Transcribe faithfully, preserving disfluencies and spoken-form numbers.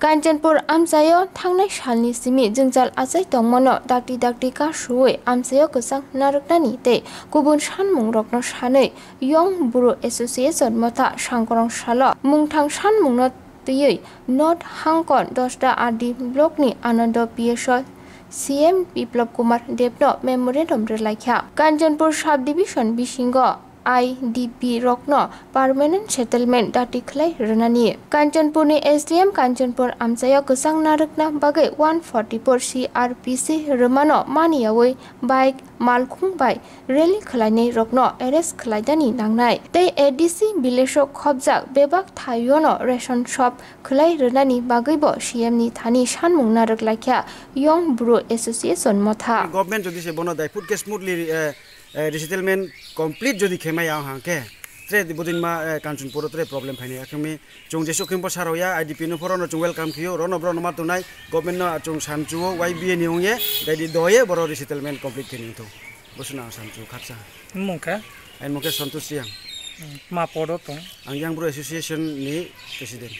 Kanchanpur amchaio thangnai salni simi jwngjal achai tongmano dakti dakti kasuwi amchaio kwchang narwknani tei kubun sanmungrokno sanwi Young Bru Association motha sangkorong salo mungthang sanmungno twiwi North Hangkon Dosta R D blockni Anando P S o C M Biplab Kumar Debno memorandum rwlaikha. Kanchanpur subdivision bisingo I D P rokno permanent settlement dati khlai rwnani. Kanchanpurni S D M Kanchanpur amchaio kwchang narwkna bagwi one forty-four C R P C rwmano maniyawi bike malkhung bai rally khlainai rokno arrest khlaidani nangnai tei A D C village o khobjak bebak thaiono ration shop khlai rwnani bagwibo C M ni thani sanmung narwk laikha Young Bru Association motha. Government jodi se bono daiput khe smoothly, eh, eh, resettlement complete jodi khe maya hang khe, tre budin ma, eh, Kanchanpur o tre problem phaini, akhami chung jesuk khimbo sarok ya, I D P no phoro no chung welcome khiyo, rono bro no ma tunai, government no chung sanchu o, Y B A ni ungye, dai di doye boro resettlement complete khe ningthu. Bosuna ang sanchu khaksa. Mungkha? Ang mungkha Santosh Riang. Hmm, ma podo tong? Ang Young Bru Association ni president.